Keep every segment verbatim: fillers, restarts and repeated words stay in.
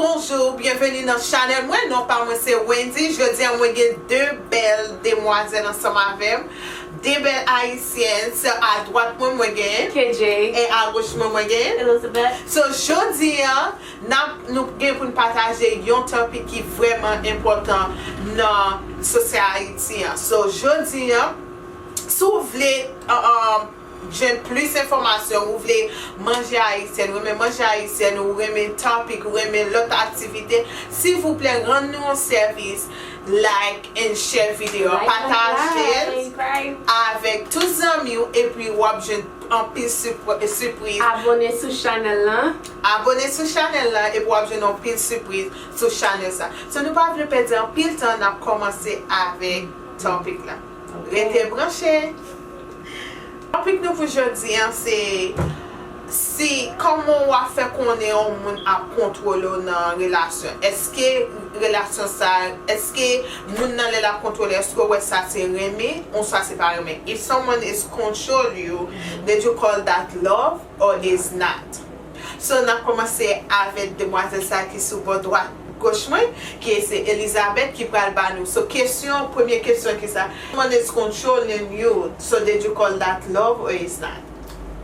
Bonjou, byenveni nan chanèl mwen. Non pa mwen se Wendy. Jodi a mwen gen de bèl demwazèl ansanm avè m. De bèl ayisyèn. Se adwat mwen, mwen gen K J. E agoch mwen, mwen gen Elizabeth. So, jodi a, n ap, nou gen pou n pataje yon topik ki vrèman enpòtan nan sosyete Ayiti an. So, jodi a, si w vle, uh, um, jwenn plis enfòmasyon, ou vle manje ayisyèn, ou renmen manje ayisyèn, ou renmen topik, ou renmen lòt aktivite, silvouplè, rann nou yon sèvis, like and share video, pataje l avèk tout zanmi w, epi w ap jwenn anpil sipriz. Abòne sou chanèl lan. Abòne sou chanèl lan, epi w ap jwenn anpil sipriz sou chanèl sa. So, nou pa vle pèdi anpil tan, n ap kòmanse avèk topik la. Rete branche! Topik nou pou jodi a, se, si, kòman w ap fè konnen yon moun ap kontwole w nan relasyon? Èske relasyon sa, èske moun nan lè l ap kontwole, èske w wè sa se renmen, oswa se pa renmen? If someone is control you, did you call that love or is not? So, n ap kòmanse avèk demwazèl sa ki sou bò dwat goch mwen, ki se Elizabeth ki pral ba nou. So, kesyon, premye kesyon ki sa, someone is controlling you, so did you call that love or is not?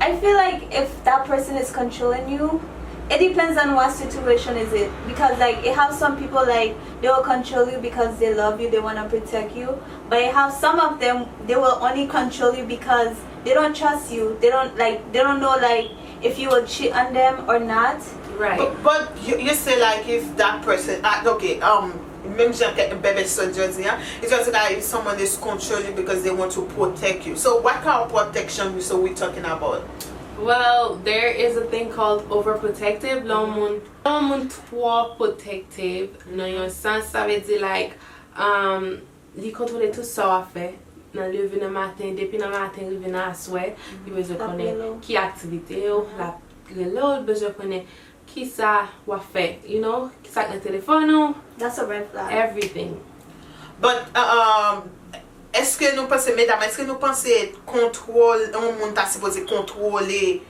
I feel like if that person is controlling you, it depends on what situation is it. Because like it have some people like they will control you because they love you, they wanna protect you. But it have some of them they will only control you because they don't trust you. They don't like they don't know like if you will cheat on them or not. Right. But, but you, you say like if that person, ah, okay, um, menm jan ke Bebe sot di an, it's just like if someone is controlling because they want to protect you. So what kind of protection so we talking about? Well, there is a thing called overprotective. Lè yon moun, lè yon moun twò protective nan yon sans, sa vle di like, um, li kontwole tout sa w ap fè. Nan leve nan maten, depi nan maten rive nan aswè, li bezwen konnen ki aktivite w, l ap rele w, li bezwen konnen kisa w ap fè, you know, kisa k nan telefòn ou, That's a red flag. Everything. But, um, èske nou panse, medam, èske nou panse kontwòl, yon moun ta sipoze kontwole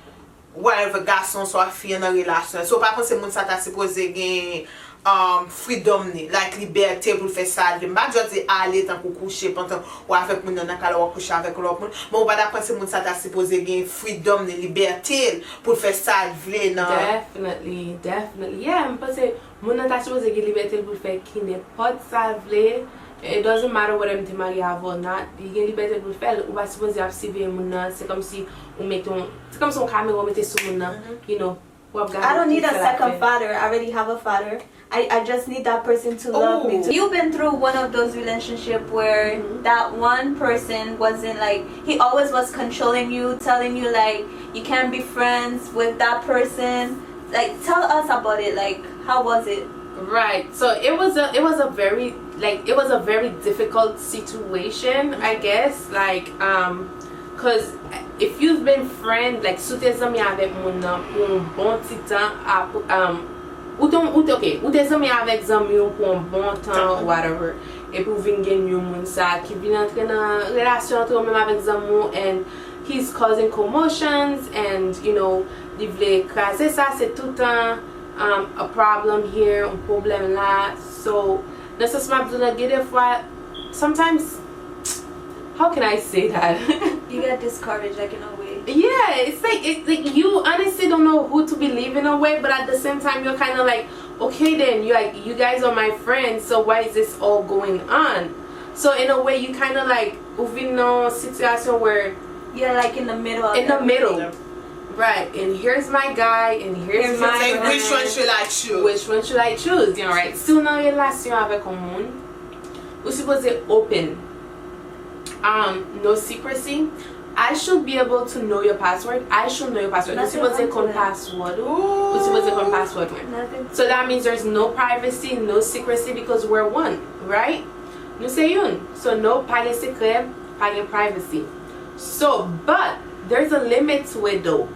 whatever gason swa fi an nan relasyon? So, w pa panse moun sa ta sipoze gen, um, freedom ni, like, libète pou l fè sa l vle? M pa just di ale tankou kouche pantan w avèk moun nan nan kay la, w ap kouche avèk lòt moun, men w pa ta panse moun sa ta sipoze gen freedom ni, libète l pou l fè sa l vle nan Definitely, definitely. Yeah, m panse moun nan ta sipoze gen libète l pou l fè ki nenpòt sa l vle. It doesn't matter whether m te marye avè w or not. Li gen libète l pou l fè l. Ou pa sipoze ap siveye moun nan. Se kòmsi ou mete yon, se kòmsi yon kamera ou mete sou moun nan. You know, w ap gade I don't need a tout sa l ap second fè. Father. I already have a father. I, I just need that person to love me Ooh. Too. You've been through one of those relationships where that one person wasn't like, he always was controlling you, telling you like you can't be friends with that person. Like, tell us about it. Like, how was it? Right. So it was a it was a very like it was a very difficult situation, I guess. Like, um, cause if you've been friend, like, si w te zanmi avèk moun nan pou yon bon ti tan, ap, um, ou te, ou te, ok, ou te zanmi avèk zanmi w pou yon bon tan, whatever. Epi w vin gen yon moun sa ki vin antre nan relasyon antre w menm avèk zanmi w, and he's causing commotions, and, you know, li vle kraze sa, se toutan, um, a problem here, yon pwoblèm la. So, nan sans m ap di w nan, gen de fwa, sometimes, how can I say that? You get discouraged, like, in a way. Yeah, it's like, it, like, you honestly don't know who to believe in a way, but at the same time you're kind of like, okay then, you like, you guys are my friends, so why is this all going on? So in a way you kind of like, ou vin nan yon sitiyasyon where Yeah, like in the middle. Of in the middle. Right, and here's my guy, and here's Here's my my Like, which one should I choose? Which one should I choose? Alright, si w nan relasyon avèk yon moun, ou sipoze open. Um, no secrecy. I should be able to know your password. I should know your password. Ou Nothing sipoze wrong konn with that. Password ou. Ou sipoze konn password mwen. Nothing. So that means there's no privacy, no secrecy because we're one, right? Nou se youn. So no, pa gen sekrè, pa gen privacy. So, but there's a limit to it though.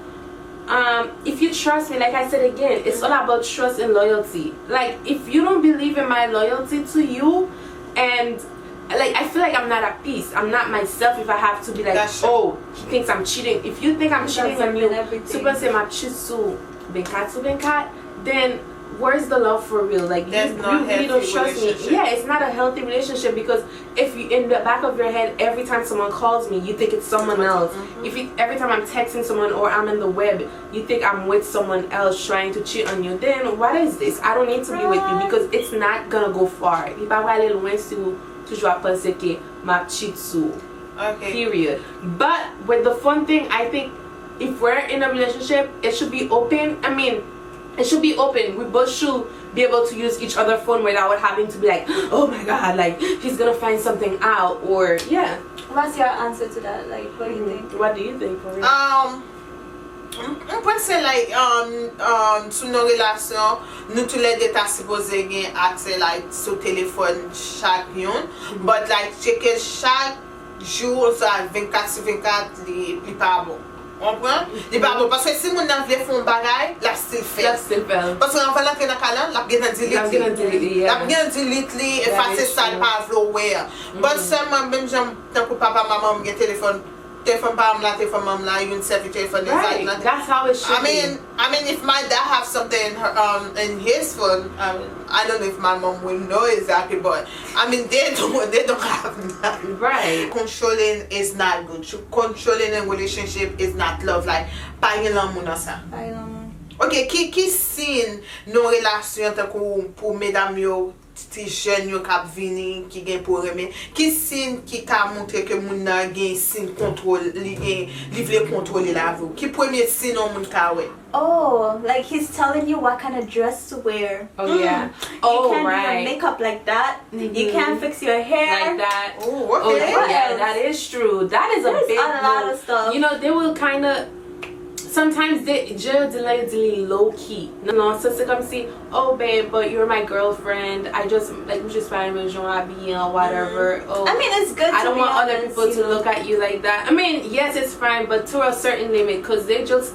Um, if you trust me, like I said again, it's all about trust and loyalty. Like, if you don't believe in my loyalty to you, and like, I feel like I'm not at peace. I'm not myself if I have to be like, That's true. Oh, he thinks I'm cheating. If you think I'm cheating on you, Everything. Si w panse m ap cheat sou ou twenty-four twenty-four, then Where's the love for real? Like, you, There's no you really don't healthy trust me. relationship. Yeah, it's not a healthy relationship because if you, in the back of your head, every time someone calls me, you think it's someone else. If you, every time I'm texting someone or I'm in the web, you think I'm with someone else trying to cheat on you, then what is this? I don't need to be with you because it's not gonna go far. Li pa prale lwen si ou toujou ap panse ke m ap cheat sou ou. Okay. Period. But with the phone thing, I think if we're in a relationship, it should be open. I mean, it should be open. We both should be able to use each other phone without having to be like, oh my god, like, he's gonna find something out, or yeah. What's your answer to that? Like, what do you think? What do you think, Marie? Um, m m panse like um, um, sou nan relasyon nou toulède ta sipoze gen aksè like sou telefòn chak youn, but like tcheke chak jou sa vennkat sou vennkat li li pa bon. Ou konprann? Li pa bon paske si moun nan vle fè yon bagay, l ap still fè. L ap still fè l. Paske anvan l antre nan kay lan, l ap gentan delete L ap gentan delete li, yeah. L ap gentan delete li, That efase is sa l true. Pa vle w wè a. But sèlman menm jan tankou papa maman m gen telefòn, telefòn pa m la, telefòn manm la, youn sèvi telefòn Right. Exactly. That's how it should I mean, be. I mean, if my dad have something in her, um in his phone, I mean, I don't know if my mom will know exactly, but I mean, they don't they don't have that. Right. Controlling is not good. Controlling in relationship is not love. Like, pa gen lanmou nan sa. Pa gen lanmou. Ok, ki ki siy nan relasyon tankou pou medam yo, ti jèn yo k ap vini ki gen pou renmen, ki siy ki ka montre ke moun nan gen siy kontwòl, li gen li vle kontwole lavi w? Ki premye siy yon moun ka wè? Oh, like he's telling you what kind of dress to wear. Oh yeah. You Oh can't do your right. Makeup like that. You Mhm. Can't fix your hair. Like that. Oh, Oh okay. What yeah, else? That is true. That is a There's big a lot no. Of stuff. You know, they will kind of sometimes they je di la yo di li low key. Non, non, se se kòm si, oh babe, but you're my girlfriend. I just like, m just pa renmen jan w abiye an, whatever. Oh, I mean, it's good. I To don't be want other honest, people you to know. Look at you like that. I mean, yes, it's fine, but to a certain limit, cause they just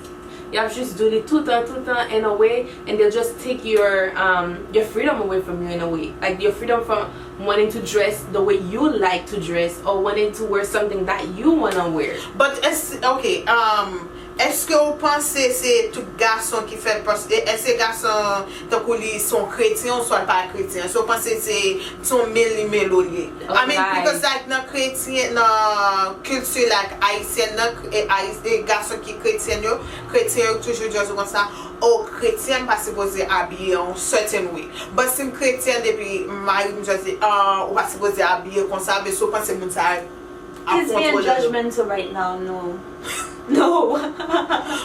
y ap just do li tout tan, tout tan in a way, and they'll just take your um your freedom away from you in a way, like your freedom from wanting to dress the way you like to dress or wanting to wear something that you wanna wear. But es, ok, um, èske ou panse se tout gason ki fè paske èske gason tankou li se yon kretyen ou swa l pa kretyen? Èske ou panse se se yon meli melo li ye? I mean, Alright. Because like nan kretyen, nan kilti like ayisyèn nan, e, ayi- e gason ki kretyen yo, kretyen yo toujou di konsa, oh, kretyen pa sipoze abiye yon certain way. But si m kretyen depi mari m just di, ah, ou pa sipoze abiye konsa, men si w panse moun sa ap He's being kontwole nou. Judgmental right now. No. No.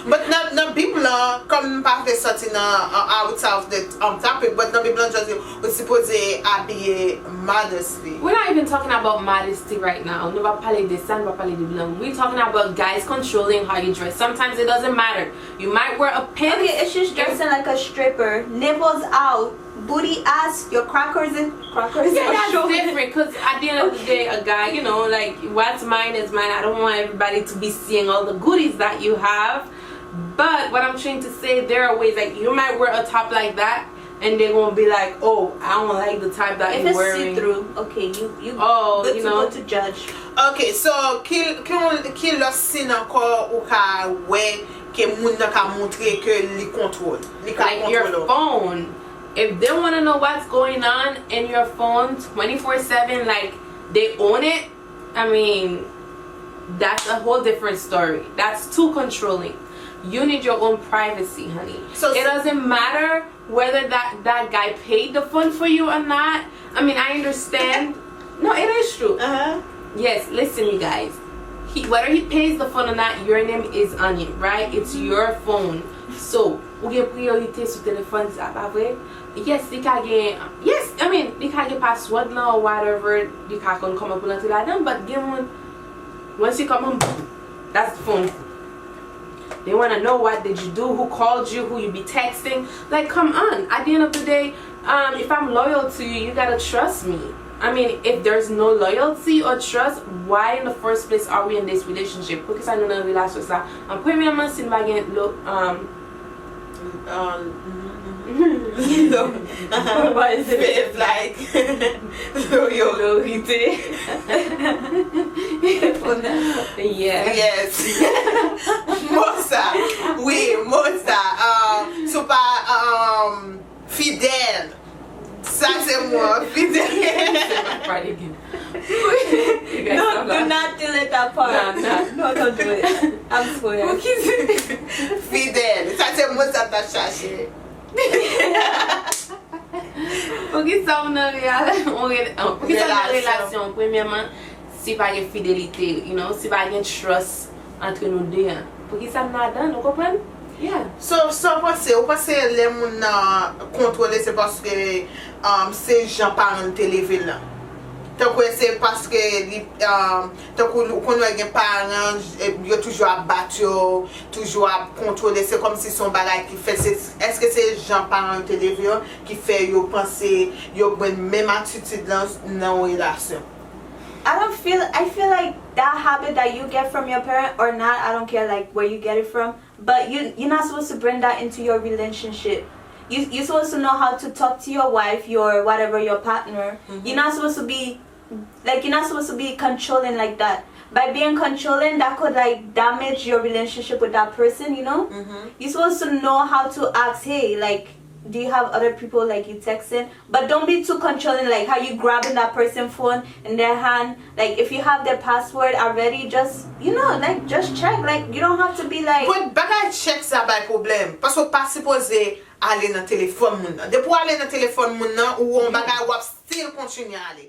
But nan, nan Bib lan, kòm m pa vle sòti nan uh, out of the um, topic, but nan Bib lan just di ou sipoze abiye modestly. We're not even talking about modesty right now. Nou pa pale de sa, nou pa pale de blan. We're talking about guys controlling how you dress. Sometimes it doesn't matter. You might wear a pants. Okay, if she's dressing like a stripper, nipples out, booty, ass, your crackers and crackers Yeah, are that's showing. Different. Cause at the end of the day, a guy, you know, like, what's mine is mine. I don't want everybody to be seeing all the goodies that you have. But what I'm trying to say, there are ways, like, you might wear a top like that, and they're gonna be like, oh, I don't like the type that If you're it's wearing. See-through, okay, you you Oh, good you to know. Go to judge. Ok, so ki ki yon- ki lòt siy ankò ou ka wè ke moun nan ka montre ke li kontwole, li ka Like your kontwole w? Phone. If they want to know what's going on in your phone twenty-four seven, like, they own it, I mean, that's a whole different story. That's too controlling. You need your own privacy, honey. So- It doesn't matter whether that, that guy paid the phone for you or not. I mean, I understand. No, it is true. Uh-huh. Yes, listen, you guys. He, whether he pays the phone or not, your name is on it, right? It's your phone. So, ou gen priyorite sou telefòn sa, pa vre? Yes, li ka gen, yes, I mean, li ka gen password lan or whatever, li ka konn kòman pou l antre ladan, but gen moun, once you come home, that's the phone. They want to know what did you do, who called you, who you be texting. Like, come on. At the end of the day, um, if I'm loyal to you, you gotta trust me. I mean, if there's no loyalty or trust, why in the first place are we in this relationship? Poukisa nou nan relasyon sa? An premyèman, si nou pa gen lo, um, Um, no. Faith, like, loyalty. Yeah. Yes. Mo sa. Wi, mo sa. Um, sou pa, um, Fidèl. Sa se mo an, fidèl. Part again. No, do not delete that part. Nah, nah. No, don't do it. I'm swear. Poukisa Fidèl. Sa se mo sa ta chache. Poukisa w nan rela- on rela- poukisa w nan Relasyon. Relasyon? Premyèman, si pa gen fidelite, you know, si pa gen trust antre nou de an. Poukisa m nan ladan, nou konprann? Yeah. So, sa w panse? Ou panse lè moun nan kontwole se paske um, se jan paran l te leve l lan? Tankou se paske li um, tankou ou konn wè gen paran eh, yo toujou ap bat yo, toujou ap kontwole, se kòmsi se yon bagay ki fèt, se èske se jan paran yo te leve yo ki fè yo panse yo jwenn menm atitid lan nan yon relasyon? I don't feel I feel like that habit that you get from your parent or not, I don't care like where you get it from, but you you're not supposed to bring that into your relationship. You you're supposed to know how to talk to your wife, your whatever, your partner. You're not supposed to be like you're not supposed to be controlling like that. By being controlling, that could like damage your relationship with that person, you know? You're supposed to know how to ask, hey, like, do you have other people like you texting? But don't be too controlling, like how you grabbing that person phone in their hand. Like if you have their password already, just you know, like just check. Like you don't have to be like But bagay check sa bay pwoblèm. Paske w pa sipoze ale nan telefòn moun nan. Depi w ale nan telefòn moun nan, ou wè yon bagay w ap still kontinye ale.